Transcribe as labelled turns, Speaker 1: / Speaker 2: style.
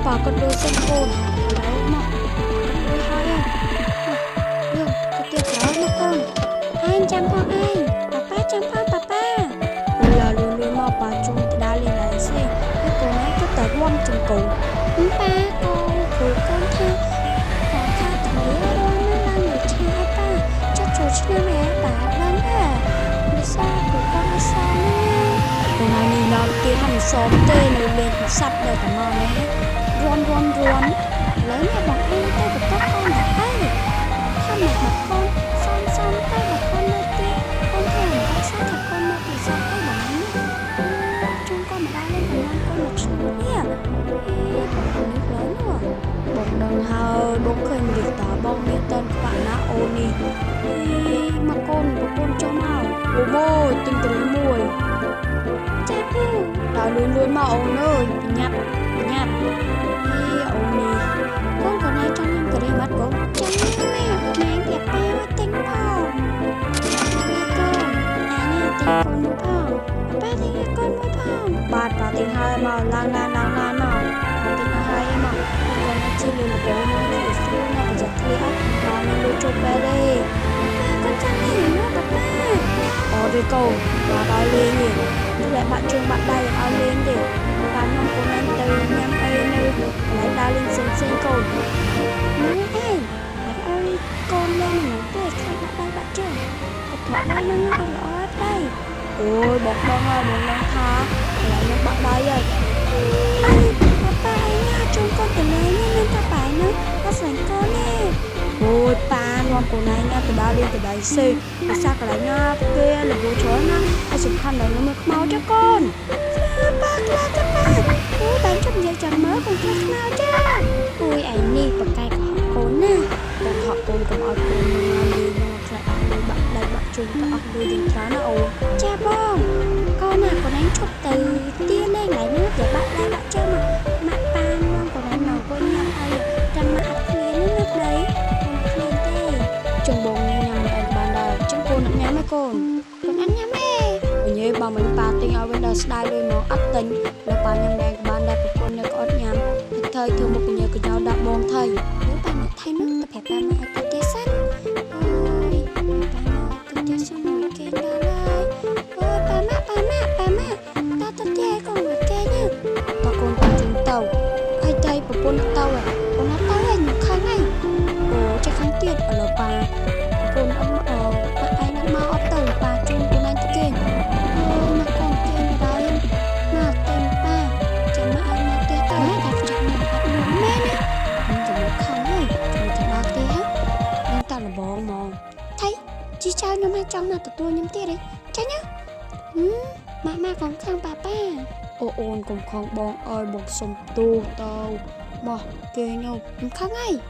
Speaker 1: ប៉ាគាត់លុយសិនកូនឥឡូវមកគាត់លុយហើយមកយើងទៅទៀតក្រោយមកកូនឯងចាំផងឯងប៉ាប៉ាចាំផងប៉ាប៉ាលលលលមកប៉ាជុំទៅដើរលេងឡើងស្អីហើយកូនឯងទៅតែរំចង្កូនប៉ាកូនគ្រូកូនថាកូនថាទម្លារំឡើងនៅឆ្ងាយប៉ាចុះចូលឆ្នាំឯងប៉ាដឹងដែរមិនសាគ្រូកូនមិនសាណាកូនឯងនេះដល់ទៀតហើយមិនសមទេនៅលេងទូរស័ព្ទដល់តែមកណារំរំរំឥឡូវនេះបងឯងទៅបន្ទប់កូនដែរអីថាមកមកកូនសមសមទៅបើកូននៅទៀតកូនថាមិនបានសាថាកូនមកទូរស័ព្ទអីបងឯងជូនកូនមកដល់លេងកំងកូនមកឈ្នួលនេះអេបងនេះឡើយនោះបងដឹងហើយបងឃើញរីតាបងនេះតើខ្វាក់ណាអូននេះអេមកកូនប្រពន្ធចុះមកអូម៉ូទិញត្រីមួយចាពូដល់លឿនលឿនមកអូនអើយប្រញាប់ប្រញាប់អេអូននេះកូនកូនឯងចង់ញ៉ាំការីបាត់កូនចង់ញ៉ាំម៉ែម៉ែប្រាប់ប៉ាឲ្យទិញផងនេះកូនអានេះទិញកូនមួយផងប៉ាទិញឲ្យកូនមួយផងបាទប៉ាទិញហើយមកឡើងឡានឡើងឡានមកប៉ាទិញឲ្យហើយមកកូនជិះលឿនលបងមកជិះស្រួលណាស់ប្រយ័ត្នធ្លាក់មកមានលុយជប់បែទេប៉ាកូនចាំនេះណាប៉ាប៉ាអូទេកូនប៉ាដល់លេងនេះធ្លាក់បាក់ជើងបាក់ដៃឲ្យលេងទេប៉ានាំកូនឯងទៅញ៉ាំអីនៅកន្លែងដើរលេងផ្សេងផ្សេងកូនម៉ែឯងអត់ឲ្យកូនលេងនឹងទេខ្លាចបាក់ដៃបាក់ជើងក៏ថតដៃនឹងអត់ល្អដៃអូយបងបងហើយបងនឹងថាកន្លែងនឹងបាក់ដៃហើយប៉ាប៉ាឯងណាជូនកូនទៅលេងនេះមានតែប៉ានឹងអត់ស្លាញ់កូនទេអូយប៉ានាំកូនឯងណាទៅដើរលេងទៅដៃសេភាសាកន្លែងណាគេលវច្រើនណាហើយសំខាន់ដល់នឹងមើលខ្មោចកូនប៉ាខ្លាចទេប៉ាអូបែរជប់និយាយចាំមើលកូនខ្លាចខ្មោចចាអូយឯនេះបកកែកុហកកូនណាកូនកុហកកូនកុំឲ្យកូនមកលេងមកខ្លាចអស់លុយបាក់ដៃបាក់ជើងទៅអស់លុយយ៉ាងច្រើនណាអូចាបងកូនណាកូនឯងឈប់ទៅទៀលេងកន្លែងនោះទៅបាក់ដៃបាក់ជើងមកម៉ាក់ប៉ានាំកូនឯងមកវិញញ៉ាំអីចាំម៉ាក់អត់ឃ្លានណាប្តីកូនឃ្លានទេចុងបងញ៉ាំអីបានដែរចឹងកូនអត់ញ៉ាំទេកូនកូនអត់ញ៉ាំទេញ៉េបើមិនប៉ាទិញឲ្យវិញដល់ស្ដាយលុយមកអត់ទិញដល់ប៉ាញ៉ាំដែរក៏បានដែរប្រពន្ធនៅក៏អត់ញ៉ាំថៃធ្វើមុខញ៉េកញ្ចោដាក់បងថៃឬប៉ាមកថៃនោះទៅប្រាប់ប៉ាមកឲ្យទៅទេសិនអូយប៉ាមកទៅទេសិនមួយគេដល់ហើយអូយប៉ាម៉ាក់ប៉ាម៉ាក់ប៉ាម៉ាក់តទៅទេកូនមួយគេញ៉តកូនជូនទៅហើយថៃប្រពន្ធទៅកូនអត់ទៅឯងខឹងឯងអូចេះខឹងទៀតឥឡូវប៉ាប្រពន្ធអត់មកប៉ាឯងអត់មកអត់ទៅប៉ាជូនកូនឯងទៅគេអូយមកកូនគេដល់មកទិញប៉ាចាំមកឲ្យមកផ្ទះទៅតែចាំមកអត់លឿនមែនណាខ្ញុំទៅមកខឹងហើយជួយទៅដល់ផ្ទះនឹងតលបងមកថៃជីចៅខ្ញុំឲ្យចង់មកទទួលខ្ញុំទៀតឯងចាញ់ណាម៉ាក់ម៉ាក់កុំខឹងប៉ាប៉ាអូអូនកុំខឹងបងអើយបងសុំទូទៅមកគេញោខ្ញុំខឹងហើយ។